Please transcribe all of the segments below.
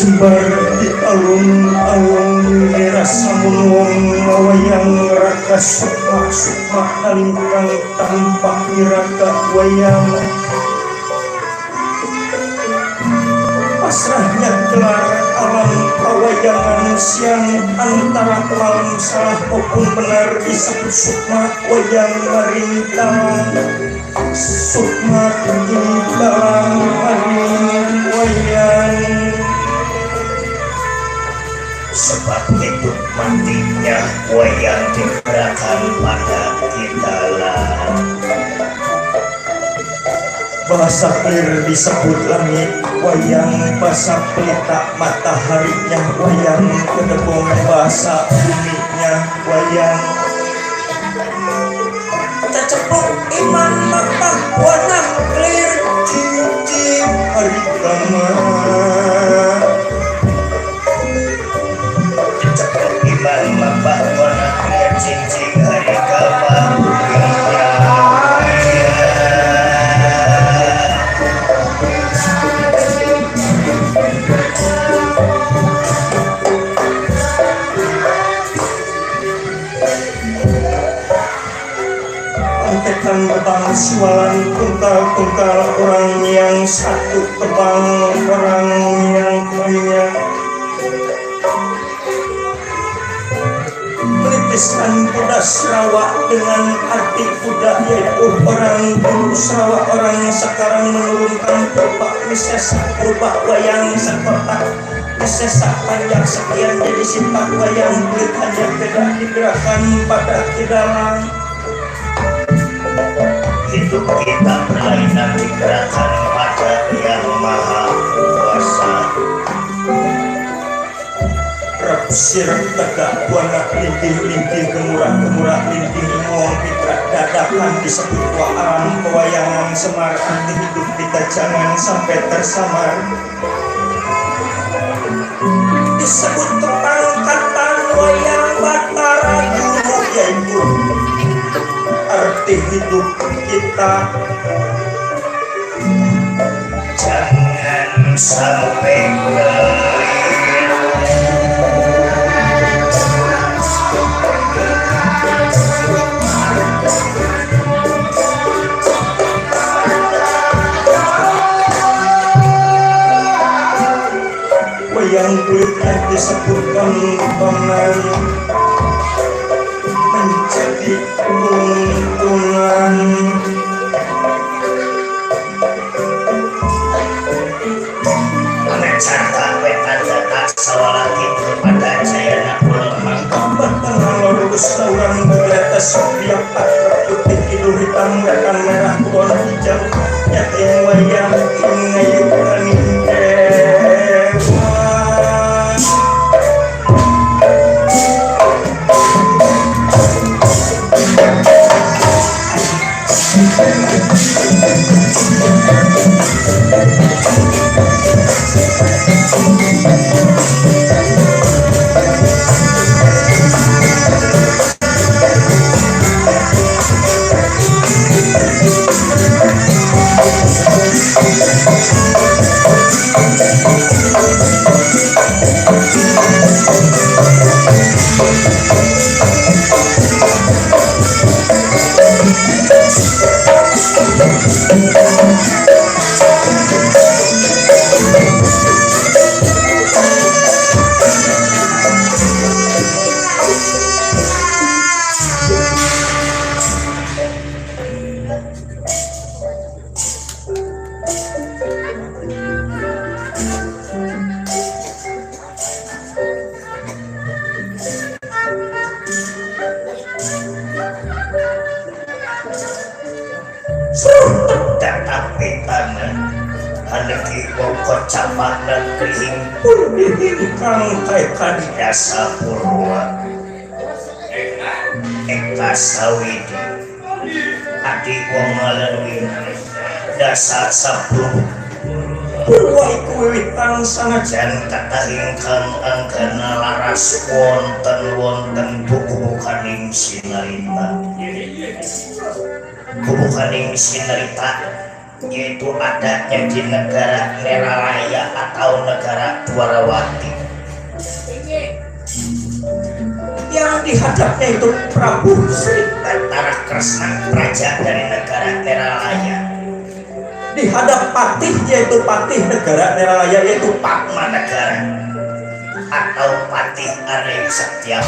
Jembar di alun-alun rasa mulung wayang raka sukma alintang tanpa iraka wayang pasrahnya gelar alam pawayangan siang antara malam salah maupun benar disebut sukma wayang marintang sukma intalang maring wayang. Sebab hidup matinya wayang digerakkan pada kita lah. Bahasa clear disebut langit wayang, bahasa pelita mataharinya wayang, kedebong bahasa buminya wayang. Cecepuk iman mata wanang clear cincin hari kamar. Iman mapah warna clear cincin hari kapan Antekan betang siwalan tungkal-tungkal orang yang satu tebang orang yang banyak. Menitiskan kuda Sarawak dengan arti kuda yaitu orang dulu Sarawak orang sekarang menurunkan berupa wisesa berupa wayang sekotak wisesa panjang sekian jadi sifat wayang kulit hanya beda digerakkan pada kidalang. hidup kita berlainan digerakkan pada Yang Maha Kuasa. Sir tegak buana lintih-lintih gemurah-gemurah lintih ngomong fitrat dadakan disebut alam pewayangan semar arti hidup kita jangan sampai tersamar disebut kepangkatan wayang Batara Guru yaitu arti hidup kita jangan sampai yang kulitnya disebutkan tontonan menjadi tuntunan mencarta wetan data sawalaki pada jayana ulemang batang lurus saurang begratas biak patrap putih kidul hitam gakan merah kulon hijau yakin wayang ngayukan tetapi tanah haneki wong kocapak negeri kang tekan dasa purwa eka sawidi adi wong ngalerwi dasa sapuluh purwa iku wiwitan sanajan katahingkang anggana laras wonten bubukaning sinarita bubukaning sinarita yaitu adanya di negara Neralaya atau negara Dwarawati yang dihadapnya itu Prabu Sri Batara Kresna raja dari negara Neralaya dihadap patih yaitu patih negara Neralaya yaitu Padma Negara atau Patih Arya Setia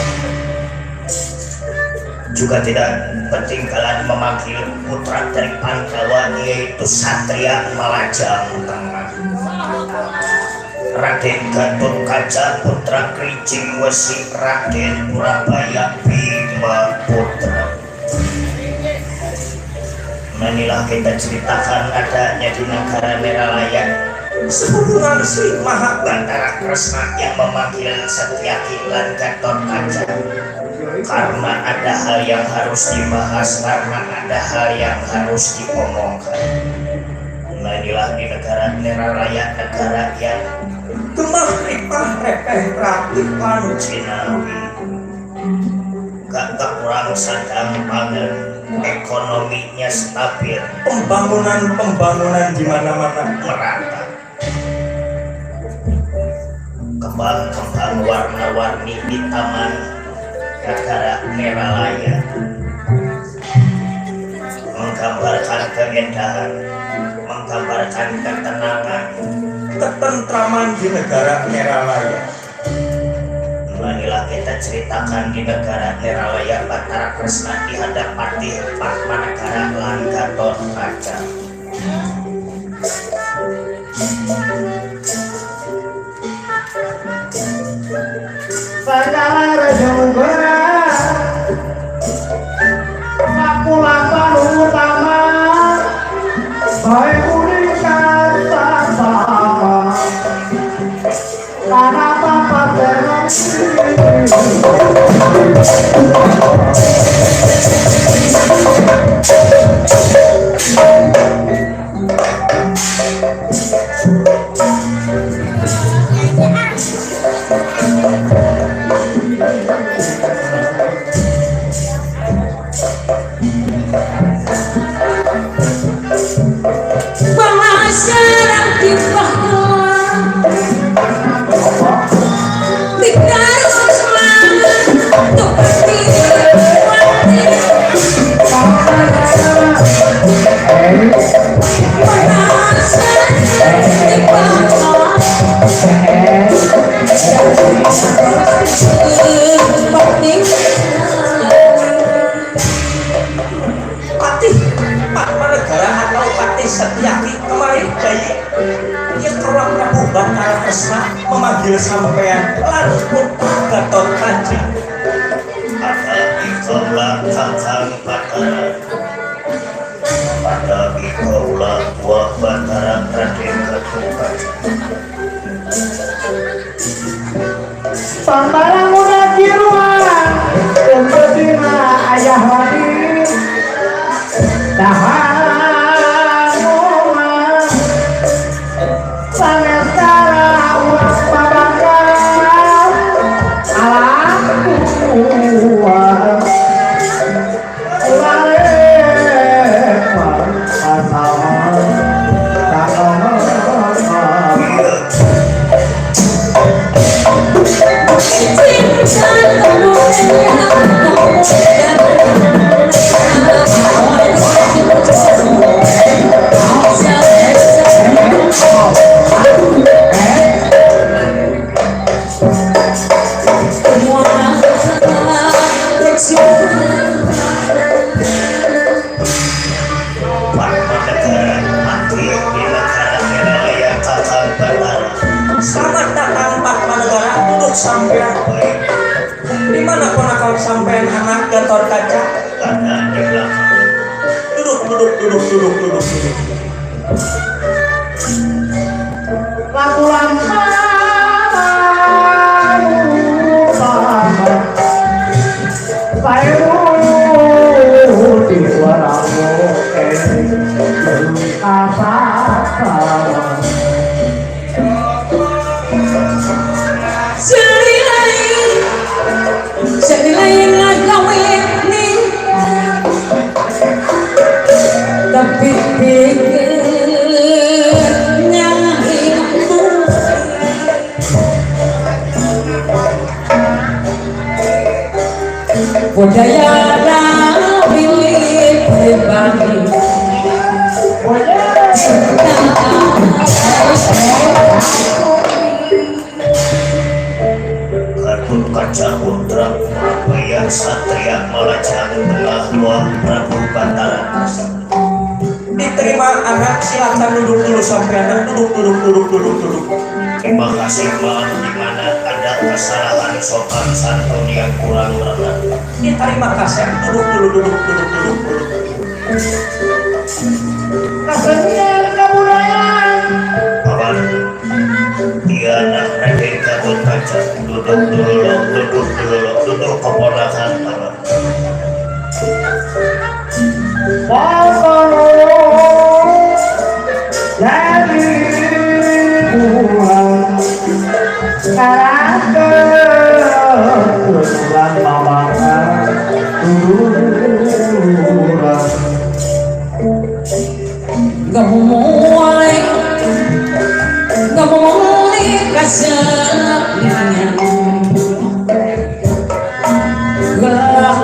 juga tidak ketinggalan memanggil putra dari Pandawa yaitu Satria Malajang Tengah Raden Gatot Kaca putra Krijing Wesi Raden Purabaya Bima Putra. Inilah kita ceritakan adanya di negara Neralaya sehubungan Sri Maha Batara Kresna yang memanggil Setyaki lan Gatot Kaca karena ada hal yang harus dibahas, karena ada hal yang harus diomongkan. Nah inilah di negara Neralaya, negara yang gemah ripah repeh rapih Cinawi gak kurang sadang pangan, ekonominya stabil, pembangunan di mana-mana merata, kembang-kembang warna-warni di taman negara Neralaya menggambarkan keindahan, menggambarkan ketenangan, ketentraman di negara Neralaya. Inilah kita ceritakan di negara Neralaya Batara Kresna dihadap Patih Padma Negara lan Gatot Kaca. Segala rejombera Pakulapan utama Patih Pak Manegara atau Patih Setyaki kemarin bayi yang telah Prabu Batara Kresna memanggil sampean lan Putra Gatot Kaca. Ada ikalah kakang Batara. Pada ikalah buah Batara Raden Gatot Kaca. Sambarang udah di ruang Kebetina ayah lagi Dahan rumah Sangatara uang padangkan Alam kuat Lalek Asal Selamat datang Pak Manegara, duduk sampean. Di mana ponakan sampean anak Gatot Kaca? Ada di belakang. Duduk. Laku lama saya di waramu Senilai ngagawe ning tapi pikirnya itu budaya milik pribadi Gatot Kaca Putra Prabu Satria Malacang Tengah Luang Prabu Batara Kresna. Diterima anak, silakan duduk dulu sampean. Duduk. Terima kasih Mak, di mana ada kesalahan sopan santun yang kurang berkenan. Diterima kasih. Duduk. kesenian kebudayaan Kawan, dia anak Raden Gatot Kaca. Duduk keponakan kawan. Bosoro jadi pulang karakter tulang mamakan turunan gak mulai kasihnya gak ada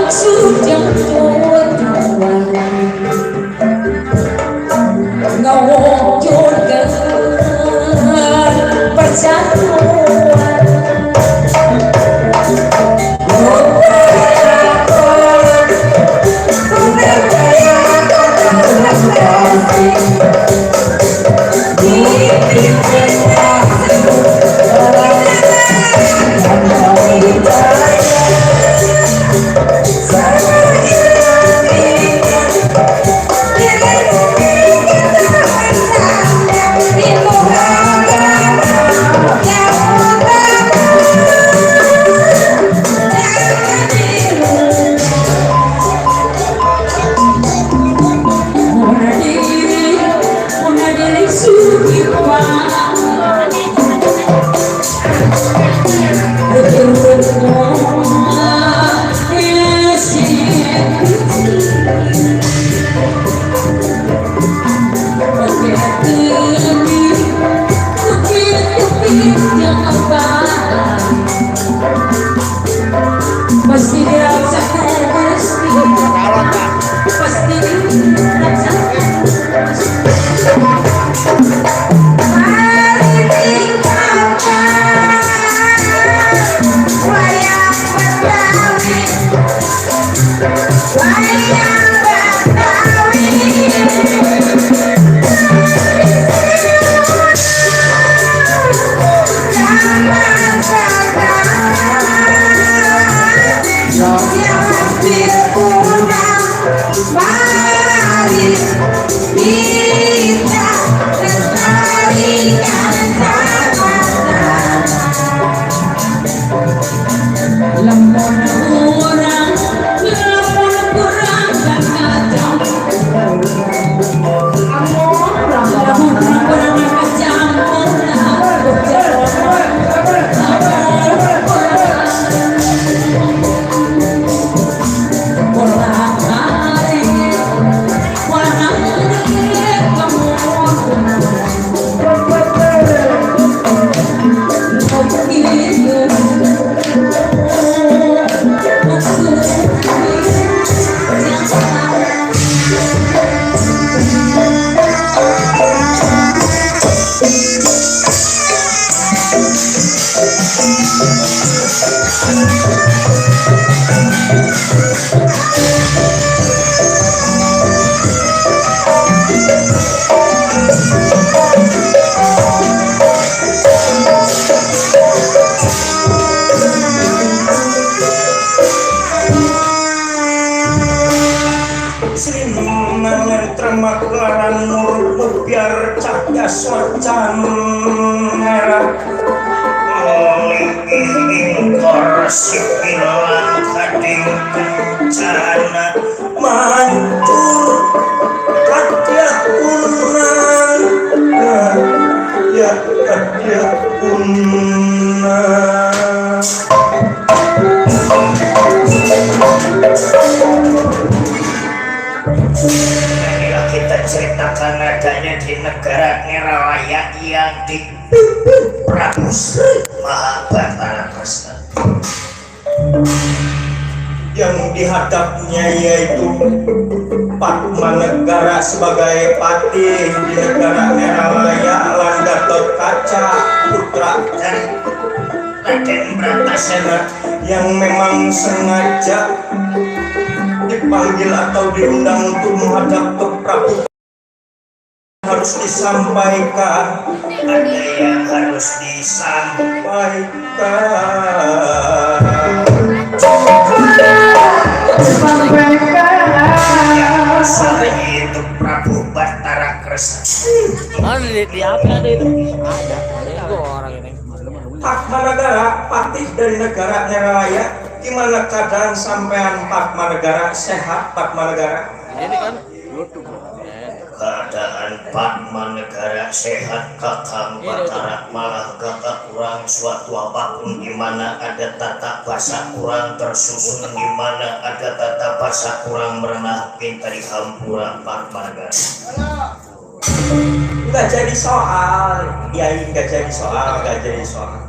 maksud yang tuan nggak wujud persatuan kita lestarikan lamun kurang gak kacau lamun kurang gak Maklarang nur biar cadas wacan merah ingkor sipilang kading kencana mancur kadya kunan ya kadya kunan kita ceritakan adanya di negara Neralaya yang dipimpin Prabu Sri Mahabharata Kresna yang dihadapnya yaitu Padmanegara sebagai patih di negara Neralaya lan Gatotkaca putra dari Raden Bratasena yang memang sengaja dipanggil atau diundang untuk menghadap ke Prabu harus disampaikan ada yang harus disampaikan saya itu Prabu Batara Kresna di apa ada itu? Ada orang ini. Padmanegara patih dari negara Neralaya. Gimana keadaan sampean Padmanegara? Sehat Padmanegara? Ini kan YouTube. keadaan Padmanegara sehat Kakang Batara malah gak kurang suatu apapun di mana ada tata bahasa kurang tersusun di mana ada tata bahasa kurang merenah pintar di hampura Padmanegara. Nggak jadi soal, ya nggak jadi soal.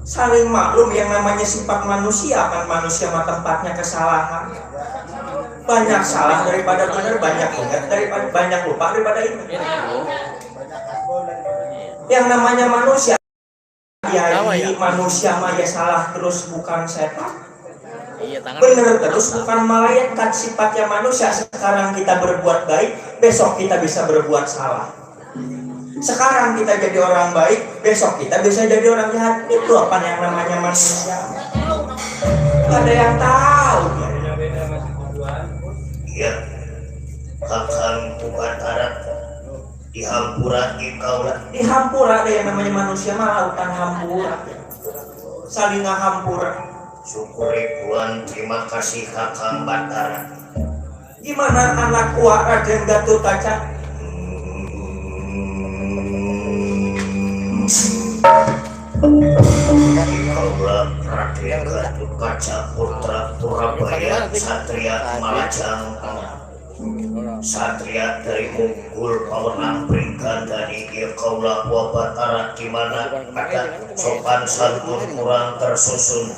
Saling maklum yang namanya sifat manusia kan, manusia mah tempatnya kesalahan. Banyak salah daripada benar, banyak ingat daripada banyak lupa daripada ingat. Yang namanya manusia, ya manusia mah ya salah terus bukan setan. Bener terus bukan malaikat. Sifatnya manusia. Sekarang kita berbuat baik, besok kita bisa berbuat salah. Sekarang kita jadi orang baik, besok kita bisa jadi orang jahat. Itu apa yang namanya manusia? Gak ada yang tahu. Ya, Kakang Batara di hampura di kaulah. Di hampura ada yang namanya manusia mah lautan hampura. Saling hampura. Syukur ribuan terima kasih Kakang Batara. Gimana anak kuat Raden Gatotkaca? Kaulah Raden Gatotkaca putra Purabaya Satria Malajang, Satria dari Munggul Pawenang Bringkan dari Kaulah Batara di mana ada sopan santun kurang tersusun,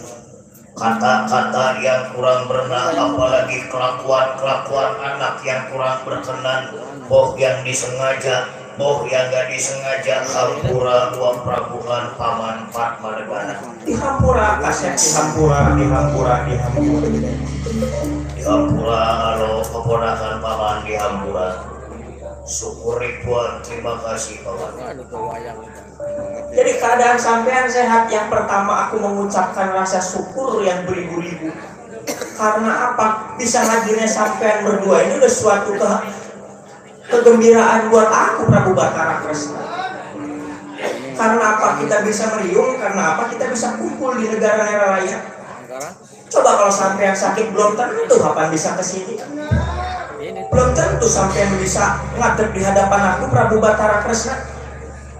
kata-kata yang kurang benar, apalagi kelakuan anak yang kurang berkenan, boh yang disengaja, boh yang gak disengaja, hampura uang prabuhan paman Padmanegara. Di hampura kasih, di hampura. Di hampura alo keponakan paman di hampura. Syukur ribuan terima kasih paman. Jadi keadaan sampean sehat. Yang pertama aku mengucapkan rasa syukur yang beribu-ribu. Karena apa? Bisa hadirnya sampean berdua ini udah suatu kegembiraan buat aku Prabu Batara Kresna. Karena apa kita bisa meriung? Karena apa kita bisa kumpul di negara Neraraya? Coba kalau sampean sakit belum tentu kapan bisa kesini. Belum tentu sampean bisa ngadep di hadapan aku Prabu Batara Kresna.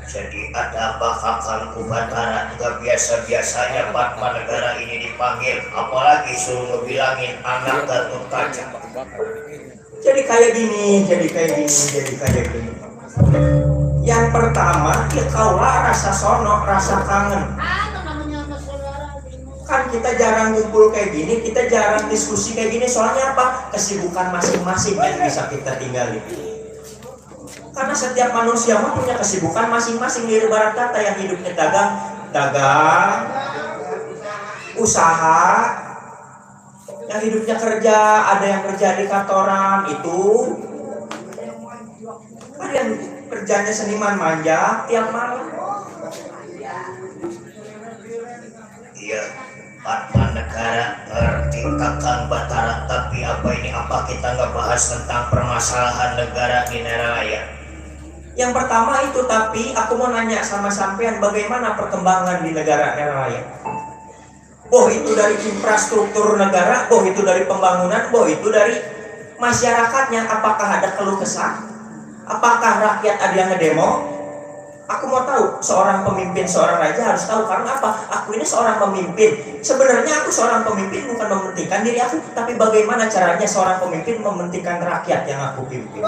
Jadi ada apa kakangku Batara? Gak biasa-biasanya Padma Negara ini dipanggil, apalagi suruh ngebilangin anak Gatot Kaca. Jadi kayak gini. Yang pertama, ya kaulah rasa sono, rasa kangen. Kan kita jarang ngumpul kayak gini, kita jarang diskusi kayak gini. Soalnya apa? Kesibukan masing-masing yang bisa kita tinggalin. Karena setiap manusia mah punya kesibukan masing-masing. Di ibarat kata yang hidupnya dagang, usaha, yang hidupnya kerja, ada yang kerja di kantoran itu, ada yang kerjanya seniman manja tiap malam. Iya, Padma Negara ngerti kakang Batara, tapi apa kita nggak bahas tentang permasalahan negara di Neraraya? Yang pertama itu, tapi aku mau nanya sama sampean, bagaimana perkembangan di negara Neraraya? Boh itu dari infrastruktur negara, boh itu dari pembangunan, boh itu dari masyarakatnya. Apakah ada keluh kesah? Apakah rakyat ada yang ngedemo? Aku mau tahu, seorang pemimpin, seorang raja harus tahu. Karena apa? Aku ini seorang pemimpin. Sebenarnya aku seorang pemimpin bukan mementingkan diri aku, tapi bagaimana caranya seorang pemimpin mementingkan rakyat yang aku pimpin.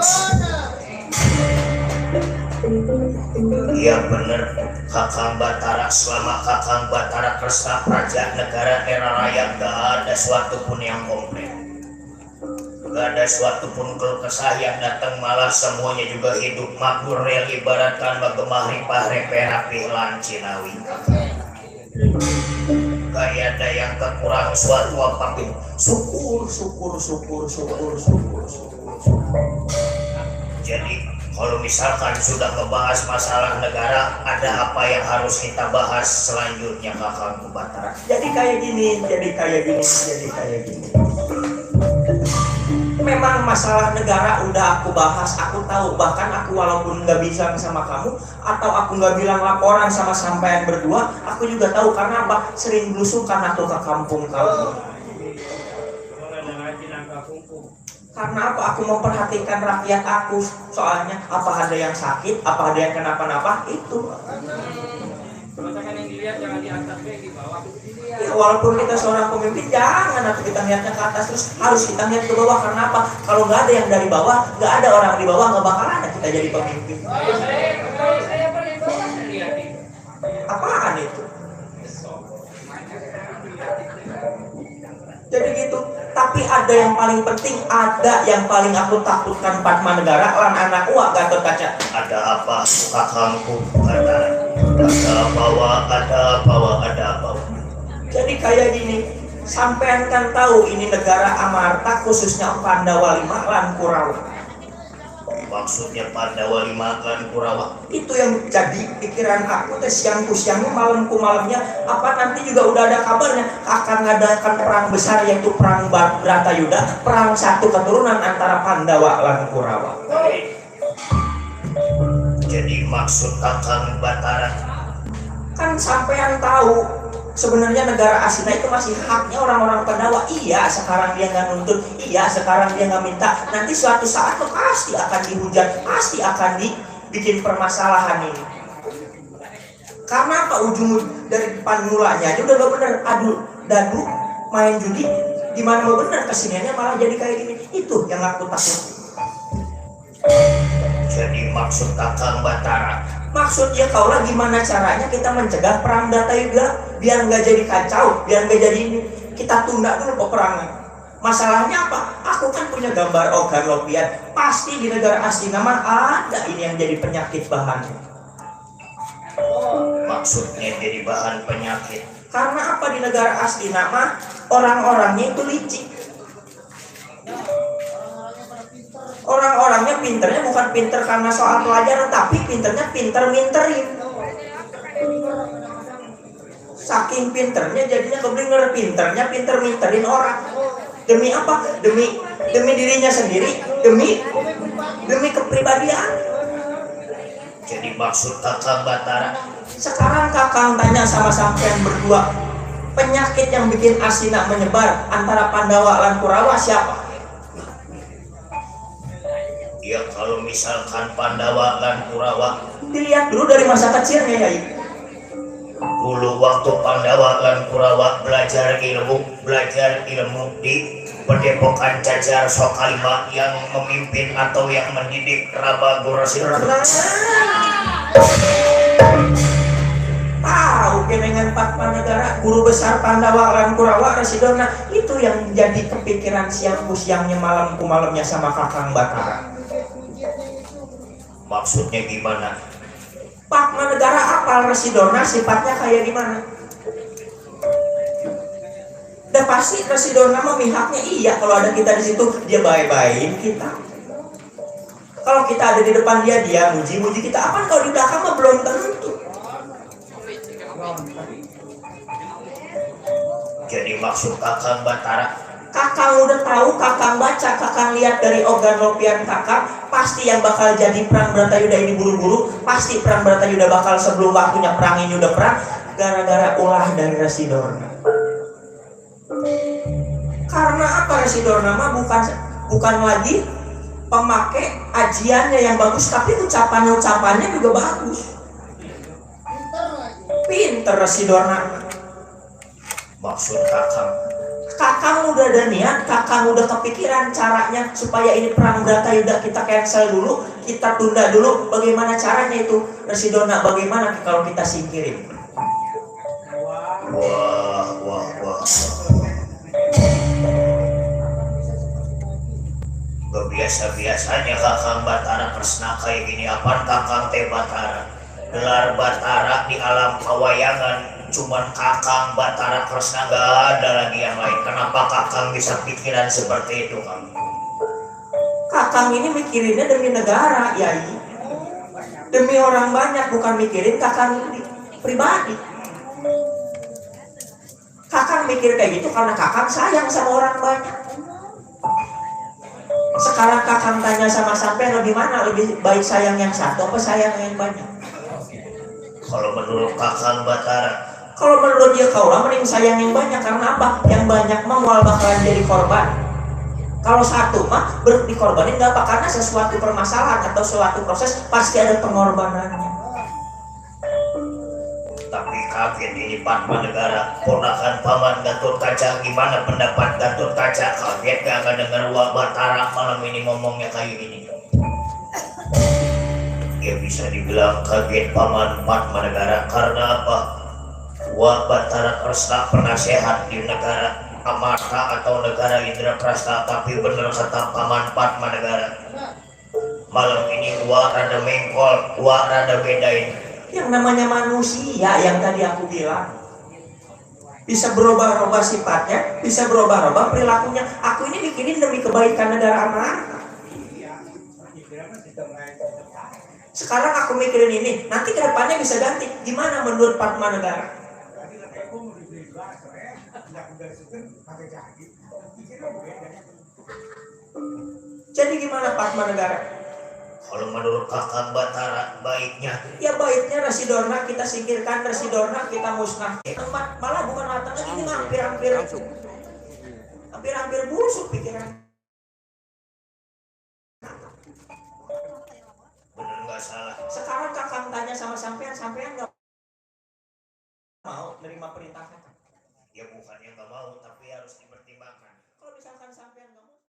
Iya bener, kakang Batara. Selama kakang Batara Kresna Praja Negara Neraraya, gak ada suatu pun yang komplain, gak ada suatu pun keluh kesah yang datang, malah semuanya juga hidup makmur rel, ibaratkan bagemah ripah repe rapih lan Cinawi. Kayak ada yang kekurang suatu apapun. Syukur. Jadi kalau misalkan sudah membahas masalah negara, ada apa yang harus kita bahas selanjutnya kakang Batara? Jadi kayak gini. Memang masalah negara udah aku bahas, aku tahu. Bahkan aku walaupun nggak bilang sama kamu, atau aku nggak bilang laporan sama sampean berdua, aku juga tahu. Karena apa? Sering belusukan aku ke kampung kamu. Karena apa? Aku memperhatikan rakyat aku. Soalnya apa ada yang sakit, apa ada yang kenapa-napa, itu. Ya, walaupun kita seorang pemimpin, jangan nanti kita lihatnya ke atas, terus harus kita lihat ke bawah. Karena apa? Kalau nggak ada yang dari bawah, nggak ada orang di bawah, nggak bakal ada kita jadi pemimpin. Apaan itu? Jadi gitu. Tapi ada yang paling penting, ada yang paling aku takutkan Padma Negara lan anak uak Gatot Kaca. Ada apa kakangku Batara? Ada apa? Jadi kayak gini, sampean kan tahu ini negara Amarta, khususnya Pandawa 5 lan Kurawa. Maksudnya Pandawa 5 lan Kurawa? Itu yang jadi pikiran aku teh siangku siangnya, malamku malamnya. Apa nanti juga udah ada kabarnya akan ngadakan perang besar, yaitu perang Bratayuda, perang satu keturunan antara Pandawa lan Kurawa. Jadi maksud kakang Batara, kan sampean tahu sebenarnya negara Asina itu masih haknya orang-orang Pandawa. Iya, sekarang dia nggak nuntut, iya sekarang dia nggak minta, nanti suatu saat tuh pasti akan dihujat, pasti akan dibikin permasalahan ini. Karena apa? Ujung dari depan mulanya aja udah gak bener, dadu main judi, gimana mau bener, kesiniannya malah jadi kayak gini. Itu yang aku takut. jadi maksud kakang Batara, Maksudnya kaulah gimana caranya kita mencegah perang Bratayuda biar nggak jadi kacau, biar nggak jadi ini. Kita tunda dulu peperangan. Masalahnya apa? Aku kan punya gambar Ogan Lopian. Pasti di negara Astina mah ada ini yang jadi penyakit bahannya. maksudnya jadi bahan penyakit. Karena apa? Di negara Astina mah orang-orangnya itu licik. Orang-orangnya pinternya bukan pinter karena soal pelajaran, tapi pinternya pinter-minterin. Saking pinternya jadinya keblinger, pinternya pinter-minterin orang. Demi apa? Demi dirinya sendiri, demi demi kepribadian. Jadi maksud Kakang Batara, Sekarang Kakang tanya sama sampean berdua, penyakit yang bikin asina menyebar antara Pandawa lan Kurawa siapa? ya kalau misalkan Pandawa dan Kurawa, Dilihat dulu dari masa kecilnya Yai. dulu waktu Pandawa dan Kurawa belajar ilmu di Padepokan Cacar Sokalima yang memimpin atau yang mendidik Raba Gurasira. Tahu kenengan Padmanegara, guru besar Pandawa lan Kurawa Residona, itu yang jadi kepikiran siangnya malam malamnya sama Kakang Batara. Maksudnya gimana? Padmanegara apal Residona sifatnya kayak gimana? Dan pasti Residona memihaknya iya kalau ada kita di situ dia baik-baikin kita. Kalau kita ada di depan dia muji-muji kita. Apa kalau di belakang mah belum tentu. Jadi maksud Kakang Batara, Kakang udah tahu, Kakang baca, Kakang lihat dari organ lopian Kakang, pasti yang bakal jadi perang Bratayuda ini buru-buru, pasti perang Bratayuda bakal sebelum waktunya perang ini udah perang, gara-gara ulah dari Residorna. Karena apa Residorna mah bukan lagi pemakai ajiannya yang bagus, tapi ucapannya juga bagus. Pinter Residorna. maksud Kakang udah ada niat, Kakang udah kepikiran caranya supaya ini perang Bratayuda kita cancel dulu, kita tunda dulu. Bagaimana caranya itu Residona? Bagaimana kalau kita singkirin? Wah. Biasa-biasanya Kakang Batara Kresna kayak gini. Apaan Kakang teh Batara? Gelar Batara di alam kawayangan cuman Kakang Batara Kresna, gak ada lagi yang lain. Kenapa Kakang bisa pikiran seperti itu, Kang? Kakang ini mikirinnya demi negara, Yai. Demi orang banyak, bukan mikirin Kakang pribadi. Kakang mikir kayak gitu karena Kakang sayang sama orang banyak. Sekarang Kakang tanya sama sampean, lebih mana? Lebih baik sayang yang satu apa sayang yang banyak? Kalau menurut Kakang Batara, kalau menurut dia kaulah mending sayang yang banyak. Karena apa? Yang banyak mah mual bakalan jadi korban. Kalau satu mah dikorbanin gak apa, karena sesuatu permasalahan atau suatu proses pasti ada pengorbanannya. tapi kaget ini Padmanegara, ponakan Paman Gatot Kaca. Gimana pendapat Gatot Kaca? Kaget gak dengar Wak Batara malam ini ngomongnya kayak gini? Ya bisa dibilang kaget Paman Padmanegara. Karena apa? Wak Batara Kresna penasehat di negara Amarta atau negara Indraprasta, tapi bener kata Paman Padmanegara, malam ini Wak rada mengkol, Wak rada bedain. Yang namanya manusia yang tadi aku bilang bisa berubah-ubah sifatnya, bisa berubah-ubah perilakunya. Aku ini bikin demi kebaikan negara Amarta. Sekarang aku mikirin ini, nanti kedepannya bisa ganti. Gimana menurut Padmanegara? Jadi gimana Padmanegara? Kalau menurut Kakang Batara baiknya, Ya baiknya Residorna kita singkirkan, Residorna kita musnah. Malah bukan matang ini hampir busuk pikiran. bener nggak salah. Sekarang Kakang tanya sama sampean nggak mau nerima perintah Kakang? Ya bukannya nggak mau, tapi harus dipertimbangkan. Kalau misalkan sampean nggak mau